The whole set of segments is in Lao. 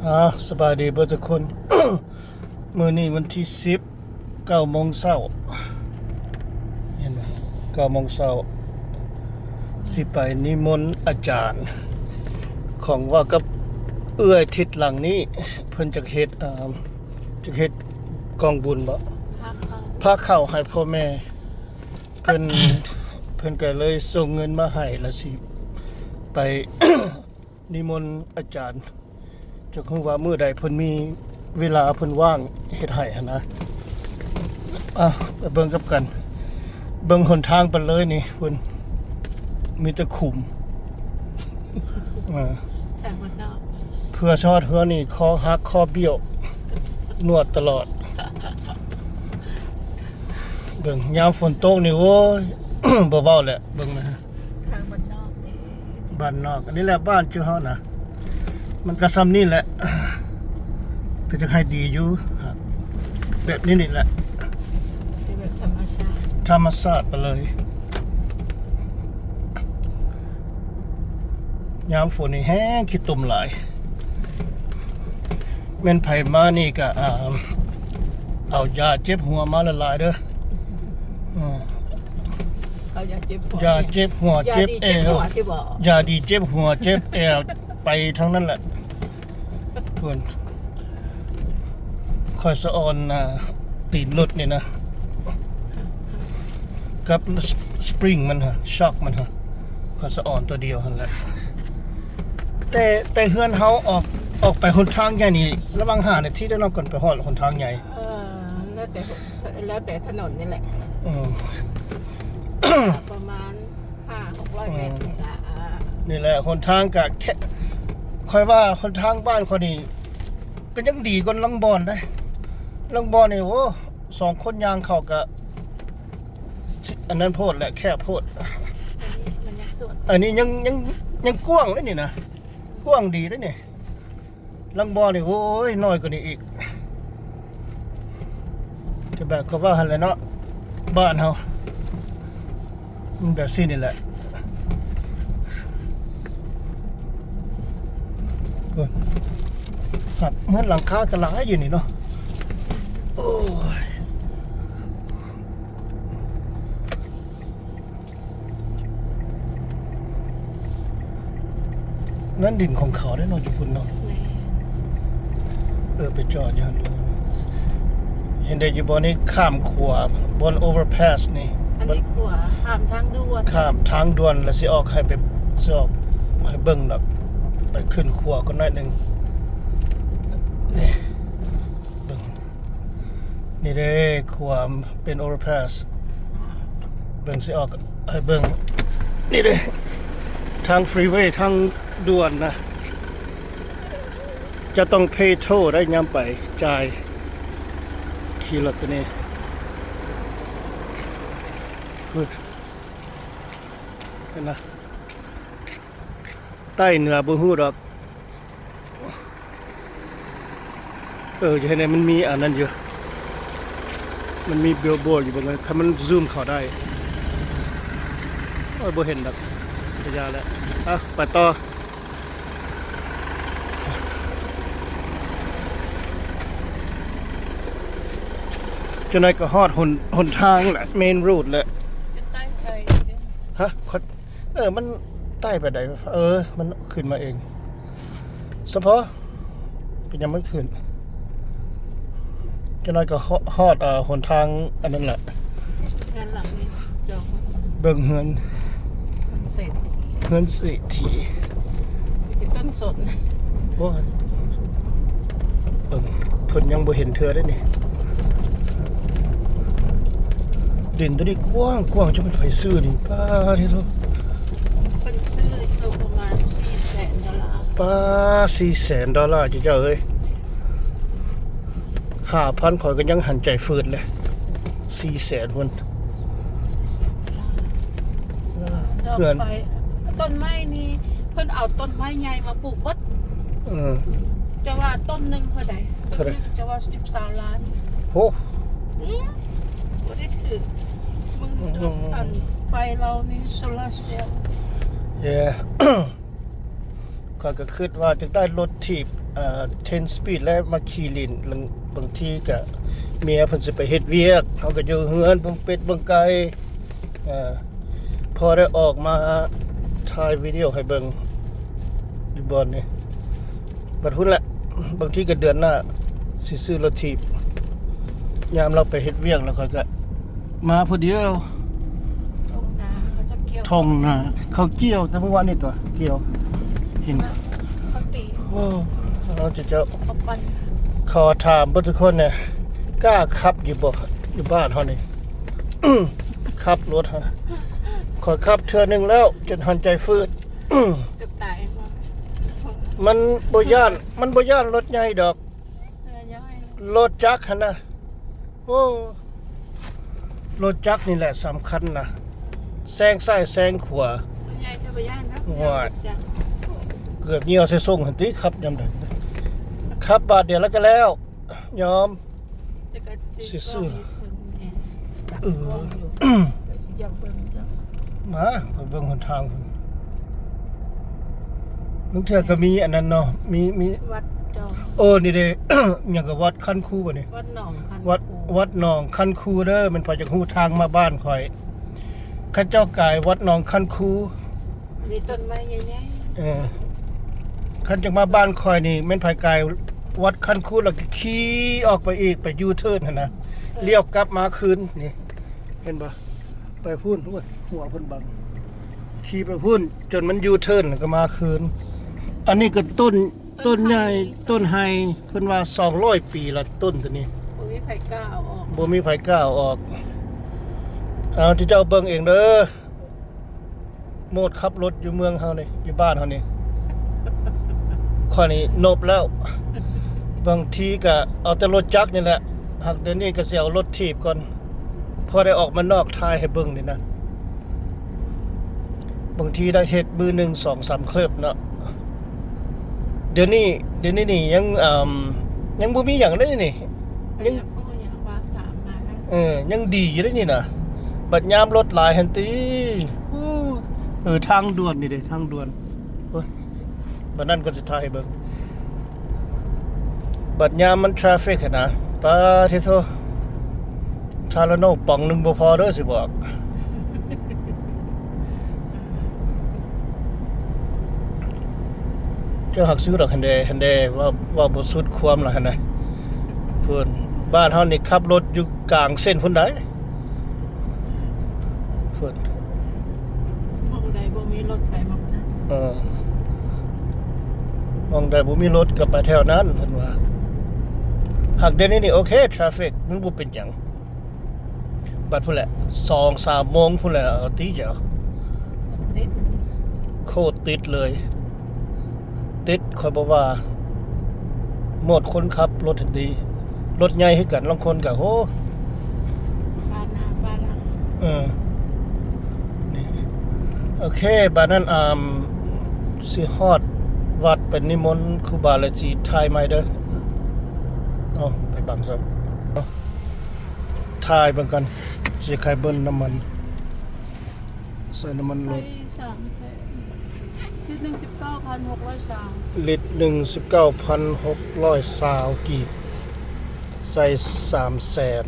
ອາ ສະບາຍດີເບິດທຸກຄົນ. ມື້ນີ້ວັນທີສິບ ເກົ້າໂມງເຊົ້າ ເຫັນບໍ່? ເກົ້າໂມງເຊົ້າ ຊິໄປນິມົນອາຈານ ຂອງວ່າກັບເອື້ອຍທິດຫຼັງນີ້ ເພິ່ນຈະເຮັດ ເອີ່ມ ຈະເຮັດກອງບຸນບໍ? ພາເຂົ້າ ພາເຂົ້າໃຫ້ພໍ່ແມ່. ເພິ່ນ ເພິ່ນກໍເລີຍສົ່ງເງິນມາໃຫ້ ແລ້ວຊິໄປ ນິມົນອາຈານ ຈັກຮູ້ວ່າມື້ໃດເພິ່ນມີເວລາ ເພິ່ນວ່າງເຮັດໃຫ້ຫັ້ນນະ. ອ່ະ ໄປເບິ່ງກັບກັນ ເບິ່ງຫົນທາງໄປເລີຍນີ້ ເພິ່ນມີແຕ່ຂຸມ. ອ່າ ທາງບ້ານນອກ ເພື່ອຊິຮອດເຮືອນນີ້ ຄໍຫັກຄໍບ້ຽວ ນວດຕະຫຼອດ. ເບິ່ງຍາມຝົນຕົກນີ້ ໂອ້ຍ ບໍ່ເວົ້າແຫຼະ ເບິ່ງນະ. ທາງບ້ານນອກເດ້ ບ້ານນອກ ອັນນີ້ແຫຼະບ້ານຈຸເຮົານະ ມັນກໍຊ່ຳນີ້ແຫຼະ ກໍຈະໃຫ້ດີຢູ່ ແບບນີ້ນີ້ແຫຼະ ຄືແບບທຳມະຊາດ ທຳມະຊາດໄປເລີຍ. ຍາມຝົນນີ້ແຮງຂີ້ຕົມຫຼາຍ. ແມ່ນໃຜມານີ້ກະ ອ່າ ເອົາຢາເຈັບຫົວມາຫຼາຍໆເດີ. ເອີ ເອົາຢາເຈັບຫົວ ຢາເຈັບຫົວ ຢາດີເຈັບແອວ ເຈັບຫົວຕິບໍ? ຢາດີເຈັບຫົວເຈັບແອວ ໄປທາງນັ້ນແຫຼະ. ເພິ່ນ ຂ້ອຍສະອອນ ອ່າ ຕີນລົດນີ້ນະ ກັບສະປຣິງມັນຫະ ຊັອກມັນຫະ ຂ້ອຍສະອອນຕົວດຽວຫັ້ນແຫຼະ. ແຕ່ ແຕ່ເຮືອນເຮົາອອກ ອອກໄປຫົນທາງໃຫຍ່ນີ້ ລະຫວ່າງຫ້ານາທີເດີເນາະ ກ່ອນໄປຮອດຫົນທາງໃຫຍ່. ເອີ ແລ້ວແຕ່ ແລ້ວແຕ່ຖະໜົນນີ້ແຫຼະ. ເອີ ປະມານຫ້າຫົກຮ້ອຍແມັດນີ້ລະ. ເອີ ນີ້ແຫຼະ ຫົນທາງກະແຄະ ຂ້ອຍວ່າຫົນທາງບ້ານຂ້ອຍນີ້ ກໍຍັງດີກວ່າລາງບ່ອນເດ້. ລາງບ່ອນນີ້ ໂອ້ ສອງຄົນຍ່າງເຂົ້າກະ ອັນນັ້ນໂພດແຫຼະ ແຄບໂພດ. ອັນນີ້ມັນຍັງສວນ ອັນນີ້ຍັງ ຍັງ ຍັງກວ້າງເດ້ນີ້ນະ ກວ້າງດີເດ້ນີ້. ລາງບ່ອນນີ້ ໂອ້ຍ ນ້ອຍກວ່ານີ້ອີກ. ກໍແບບເຂົາເວົ້າຫັ້ນແຫຼະເນາະ ບ້ານເຮົາ ມັນແບບຊີ້ນີ້ແຫຼະ. ເບິ່ງ ເຮືອນຫຼັງຄາກໍຫຼາຍຢູ່ນີ້ເນາະ. ໂອ້ຍ ນັ້ນດິນຂອງເຂົາເດ້ເນາະ ຢູ່ພຸ້ນເນາະ. ແມ່ນ ເອີ ໄປຈອດຢູ່ຫັ້ນ. ເຫັນໄດ້ຢູ່ບໍ່ນີ້ ຂ້າມຂົວ ບ່ອນ overpass ນີ້ ອັນນີ້ຂົວຂ້າມທາງດ່ວນ ຂ້າມທາງດ່ວນ ແລ້ວຊິອອກໃຫ້ໄປ ຊິອອກໃຫ້ເບິ່ງດອກ ໄປຂຶ້ນຂົວກ່ອນໜ້ອຍໜຶ່ງ. ນີ້ ເບິ່ງ ນີ້ເດ້ ຂົວເປັນ overpass ເບິ່ງ ຊິອອກໃຫ້ເບິ່ງ ນີ້ເດ້ ທາງ freeway ທາງດ່ວນນະ ຈະຕ້ອງ pay toll ໄດ້ຍາມໄປ ຈ່າຍ ຂີ່ລົດຕົວນີ້ ເຫັນນະ ໃຕ້ເໜືອບໍ່ຮູ້ດອກ. ເອີ ຢູ່ໃນນັ້ນມັນມີອັນນັ້ນຢູ່ ມັນມີບິວບອດຢູ່ ເບິ່ງ ຄັນມັນຊູມເຂົ້າໄດ້. ໂອ້ຍ ບໍ່ເຫັນດອກ ກະຢ່າແຫຼະ. ເອົາ ໄປຕໍ່ ຈັກໜ້ອຍກໍຮອດຫົນ ຫົນທາງແຫຼະ main road ແຫຼະ. ຈະໄຕ່ໄປເດ້ ຮະ? ເອີ ມັນໄຕ່ໄປໄດ້ ເອີ ມັນຂຶ້ນມາເອງ ສະເພາະເປັນຫຍັງມັນຂຶ້ນ. ຈັກໜ້ອຍກໍຮອດ ຮອດ ເອີ ຫົນທາງອັນນັ້ນແຫຼະ ເຮືອນຫຼັງນີ້ຈອງ ເບິ່ງເຮືອນ ເຮືອນເສດຖີ ເຮືອນເສດຖີ ມີແຕ່ຕົ້ນສົນ. ໂອ້ ເບິ່ງ ເພິ່ນຍັງບໍ່ເຫັນເທື່ອເດ້ນີ້ ດິນຕົວນີ້ກວ້າງໆ ຈະແມ່ນໃຜຊື້ນີ້ ປາດເທໂທ ເພິ່ນຊື້ຢູ່ປະມານສີ່ແສນໂດລາ ປາດ ສີ່ແສນໂດລາ ເຈົ້າເອີຍ ຫ້າພັນ ຂ້ອຍກໍຍັງຫັນໃຈຝືດເລີຍ ສີ່ແສນພຸ້ນ ສີ່ແສນໂດລາ. ເອີ ດອກ ເພື່ອນ ໄຟ ຕົ້ນໄມ້ນີ້ ເພິ່ນເອົາຕົ້ນໄມ້ໃຫຍ່ມາປູກເບິດ. ເອີ ຈະວ່າຕົ້ນໜຶ່ງເທົ່າໃດ? ເທົ່າໃດ? ຕົ້ນໜຶ່ງຈະວ່າສິບ ຊາວລ້ານ. ໂຫ ອືມ ບໍ່ໄດ້ຖືກ. ເບິ່ງ ອືມ ອັນໄຟລາວນີ້ ໂຊລາເຊວ. ເຢ້ ຂ້ອຍກໍຄິດວ່າຈະໄດ້ລົດຖີບ ເອີ ten speed ແລ້ວມາຂີ່ຫຼິ້ນ. ບາງ ບາງທີກະເມຍເພິ່ນຊິໄປເຮັດວຽກ ເຮົາກະຢູ່ເຮືອນເບິ່ງເປັດເບິ່ງໄກ່ ເອີ ພໍໄດ້ອອກມາຖ່າຍວິດີໂອໃຫ້ເບິ່ງຢູ່ບ່ອນນີ້. ບັດພຸ້ນແຫຼະ ບາງທີກະເດືອນໜ້າຊິຊື້ລົດຖີບ ຍາມລາວໄປເຮັດວຽກແລ້ວຂ້ອຍກະມາຜູ້ດຽວ. ທົ່ງນາເຂົາຈະກ່ຽວ ທົ່ງນາເຂົາກ່ຽວແຕ່ມື້ວານນີ້ຕົວະ ກ່ຽວ ເຫັນເຂົາຕີ. ໂອ້ ເຂົາເຈົ້າ ເຂົາປັ່ນ ຂໍຖາມເບິດທຸກຄົນແດ່ ກ້າຂັບຢູ່ບໍ່ ຢູ່ບ້ານເຮົານີ້ ຂັບລົດຫັ້ນ. ຂ້ອຍຂັບເທື່ອໜຶ່ງແລ້ວ ຈົນຫັນໃຈຟືດ ເກືອບຕາຍ. ມັນບໍ່ຢ້ານ ມັນບໍ່ຢ້ານລົດໃຫຍ່ດອກ ເຮືອຍ້ອຍ ລົດຈັກຫັ້ນນະ. ໂອ້ ລົດຈັກນີ້ແຫຼະສຳຄັນນະ ແຊງຊ້າຍແຊງຂວາ ສ່ວນໃຫຍ່ຈະບໍ່ຢ້ານເນາະ ໂອ້ຍ ເຮືອຈັກ ເກືອບຍ່ຽວໃສ່ຊົງຫັ້ນຕິ ຂັບຍາມໃດ. ຂັບບາດດຽວແລ້ວກະແລ້ວ ຍອມ ແຕ່ກະຊິຊື້ ເອີ ມາ ຂ້ອອຍເບິ່ງຫົນທາງພຸ້ນ ບາງເທື່ອກະມີອັນນັ້ນເນາະ ມີ ມີວັດດອງ ເອີ ນີ້ເດ້ ຫຍັງກະວັດຄັນຄູບໍນີ້ ວັດໜອງຄັນ ວັດ ວັດໜອງຄັນຄູເດີ. ແມ່ນໃຜຢາກຮູ້ທາງມາບ້ານຂ້ອຍ ເຂົາເຈົ້າກາຍວັດໜອງຄັນຄູ ມີຕົ້ນໄມ້ໃຫຍ່ໆ ເອີ ຄັນຈະມາບ້ານຂ້ອຍນີ້ ແມ່ນໃຜກາຍວັດຄັນຄູ ແລ້ວກະຂີ່ອອກໄປອີກ ໄປຢູເທີນຫັ້ນນະ ເອີ ລ້ຽວກັບມາຄືນນີ້ ເຫັນບໍ່ ໄປພຸ້ນ ໂອ້ຍ ຫົວເພິ່ນບັງ ຂີ່ໄປພຸ້ນຈົນມັນຢູເທີນ ແລ້ວກະມາຄືນ. ອັນນີ້ກະຕົ້ນ ຕົ້ນໃຫຍ່ ຕົ້ນໄຮ ເພິ່ນວ່າສອງຮ້ອຍປີລະຕົ້ນໂຕນີ້ ບໍ່ມີໃຜກ້າເອົາອອກ ບໍ່ມີໃຜກ້າເອົາອອກ. ເອົາ ເຈົ້າເບິ່ງເອງເດີ ໂໝດຂັບລົດຢູ່ເມືອງເຮົານີ້ ຢູ່ບ້ານເຮົານີ້ ຂ້ອຍນີ້ນົບແລ້ວ ບາງທີກະເອົາແຕ່ລົດຈັກນີ້ແຫຼະ ຫາກດຽວນີ້ກະຊິເອົາລົດຖີບກ່ອນ ພໍໄດ້ອອກມານອກ ຖ່າຍໃຫ້ເບິ່ງນີ້ນະ. ບາງທີໄດ້ເຮັດມື້ໜຶ່ງສອງສາມເຄລິບເນາະ. ດຽວນີ້ ດຽວນີ້ນີ້ຍັງ ເອີ່ມ ຍັງບໍ່ມີຫຍັງເດ້ນີ້ ຍັງ ເອີ ຍັງດີຢູ່ເດ້ນີ້ນະ. ບັດຍາມລົດຫຼາຍຫັ້ນຕິ ໂອ້ ເອີ ທາງດ່ວນນີ້ເດ້ ທາງດ່ວນ ໂອ້ຍ ບັດນັ້ນກະຊິຖ່າຍໃຫ້ເບິ່ງ. ບັດຍາມມັນທຣາຟິກຫັ້ນນະ ປາທິໂທ ທາລາໂນປ່ອງໜຶ່ງບໍ່ພໍເດີ ຊິບອກ. ເຈົ້າຫາກຊື້ດອກຫັ້ນເດ ຫັ້ນເດ ເວົ້າ ເວົ້າບໍ່ສຸດຄວາມລະຫັ້ນນະ. ພຸ້ນ ບ້ານເຮົານີ້ຂັບລົດຢູ່ກາງເສັ້ນພຸ້ນໃດ໋. ພຸ້ນ ໝ່ອງໃດບໍ່ມີລົດໄປໝ່ອງນັ້ນ ເອີ ໝ່ອງໃດບໍ່ມີລົດກະໄປແຖວນັ້ນ ເພິ່ນວ່າ. ຫາກດຽວນີ້ນີ້ໂອເຄ ທຣາຟິກມັນບໍ່ເປັນຫຍັງ. ບັດພຸ້ນແຫຼະ ສອງສາມໂມງພຸ້ນແຫຼະ ເອົາຕິເຈົ້າ ຕິດ ໂຄດຕິດເລີຍ ຕິດ ຂ້ອຍບໍ່ວ່າ ໂໝດຄົນຂັບລົດຫັ້ນຕິ ລົດໃຫຍ່ຄືກັນ ລາງຄົນກະ ໂຫ ປາດໜ້າປາດຫຼັງ ເອີ ນີ້ ໂອເຄ ບາດນັ້ນ ອາ ຊິຮອດວັດໄປນິມົນຄູບາແລ້ວຊິຖ່າຍໃໝ່ເດີ. ເອົາ ໄປບັງຊະ ຖ່າຍເບິ່ງກ່ອນ ຊິໄຂເບິ່ງນ້ຳມັນ ໃສ່ນ້ຳມັນລົດ ໃສ່ສາມແສນ ລິດໜຶ່ງ ສິບເກົ້າພັນຫົກຮ້ອຍຊາວ ລິດໜຶ່ງ ສິບເກົ້າພັນຫົກຮ້ອຍຊາວກີບ ໃສ່ສາມແສນ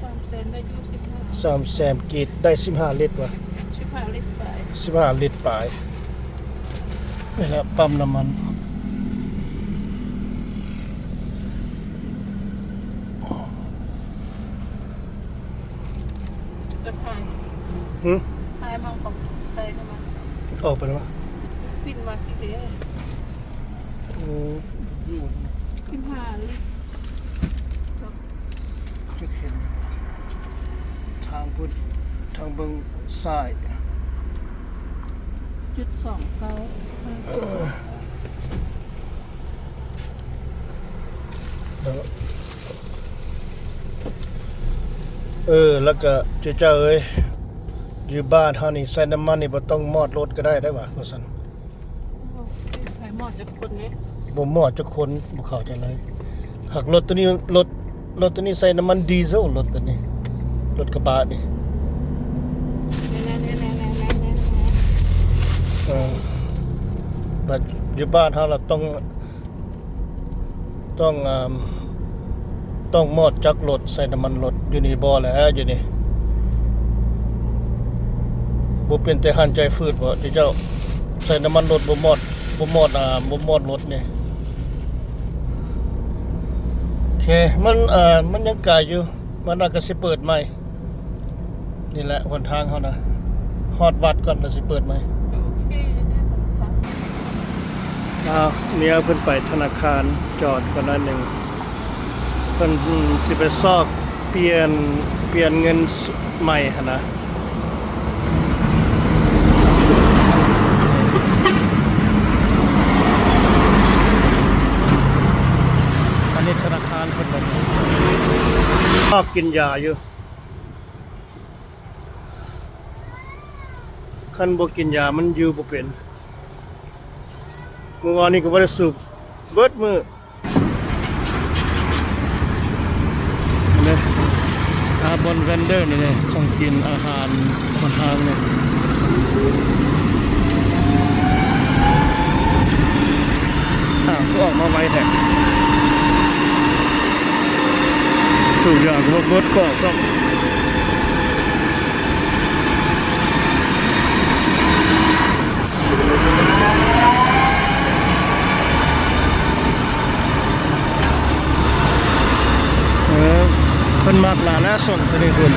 ສາມແສນໄດ້ຢູ່ສິບຫ້າ ສາມແສນກີບໄດ້ສິບຫ້າລິດຫວາ ສິບຫ້າລິດປາຍ ສິບຫ້າລິດປາຍ. ນີ້ແຫຼະປ້ຳນ້ຳມັນ. ກະຖ່າຍ ຫື ຖ່າຍມາຂອງໃສ່ເຂົ້າມາ ອອກໄປແລ້ວຫວາ ປິ່ນມາທີ່ເດ ໂອ້ ສິບຫ້າລິດ ຈະເຫັນທາງພຸ້ນ ທາງເບື້ອງຊ້າຍ ຈຸດສອງເກົ້າ ເອີ ແລ້ວກະເຈົ້າເອີຍ ຢູ່ບ້ານເຮົານີ້ໃສ່ນ້ຳມັນນີ້ບໍ່ຕ້ອງມອດລົດກະໄດ້ໄດ໋ຫວາ ວ່າຊັ້ນ. ໃຜມອດຈັກຄົນເດ້ ບໍ່ມອດຈັກຄົນ ບໍ່ເຂົ້າຈັ່ງໃດ. ຫາກລົດໂຕນີ້ ລົດ ລົດໂຕນີ້ໃສ່ນ້ຳມັນດີເຊວ ລົດໂຕນີ້ ລົດກະບະນີ້ ເອີ ບັດ ຢູ່ບ້ານເຮົາລະຕ້ອງ ຕ້ອງ ອ່າ ຕ້ອງມອດຈັກລົດ ໃສ່ນ້ຳມັນລົດ. ຢູ່ນີ້ບໍ່ແຫຼະ ຢູ່ນີ້ບໍ່ເປັນແຕ່ຫັ້ນໃຈຟືດບໍ ເຈົ້າ ໃສ່ນ້ຳມັນລົດບໍ່ມອດ ບໍ່ມອດ ອ່າ ບໍ່ມອດລົດນີ້. ໂອເຄ ມັນ ອ່າ ມັນຍັງໄກຢູ່ ມັນອາດກະຊິເປີດໃໝ່. ນີ້ແຫຼະຫົນທາງເຮົານະ ຮອດວັດກ່ອນລະຊິເປີດໃໝ່. ໂອເຄ ອ້າວ ເມຍເພິ່ນໄປທະນາຄານ ຈອດກ່ອນໜ້ອຍໜຶ່ງ ເພິ່ນ ອືມ ຊິໄປຊອກປ່ຽນ ປ່ຽນເງິນໃໝ່ຫັ້ນນະ. ອັນນີ້ທະນາຄານເພິ່ນ ຊອກກິນຢາຢູ່. ຄັນບໍ່ກິນຢາມັນຢູ່ບໍ່ເປັນ. ມື້ວານນີ້ກໍບໍ່ໄດ້ສູບເບິດມື້. ອັນນີ້ ອ່າ ບ່ອນເວັນເດີນີ້ເດ້ ຂອງກິນອາຫານຂອງທາງນີ້. ອ້າວ ຄືອອກມາໄວແທ້. ສູບຢາກໍບໍ່ເບິດກອກຊ້ຳ. ເອີ ເພິ່ນມັກຫຼາຍແລ້ວ ສົ້ມໂຕນີ້ພຸ້ນ.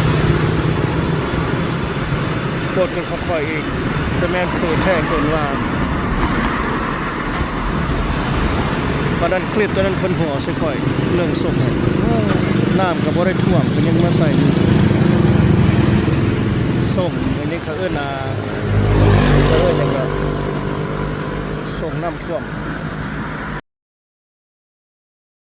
ໂພດກັນຂອງຂ້ອຍອີກ ແຕ່ແມ່ນຄືນແທ້ຄືນວ່າ. ປານນັ້ນ ຄລິບຕອນນັ້ນເພິ່ນຫົວໃສ່ຂ້ອຍເລື່ອງສົ້ມ. ນ້ຳກໍບໍ່ໄດ້ຖ້ວມ ເພິ່ນຍັງມາໃສ່ຢູ່. ສົ້ມ ອັນນີ້ເຂົາເອີ້ນ ອ່າ ເຂົາເອີ້ນຫຍັງກະ ສົ້ມນ້ຳຖ້ວມ.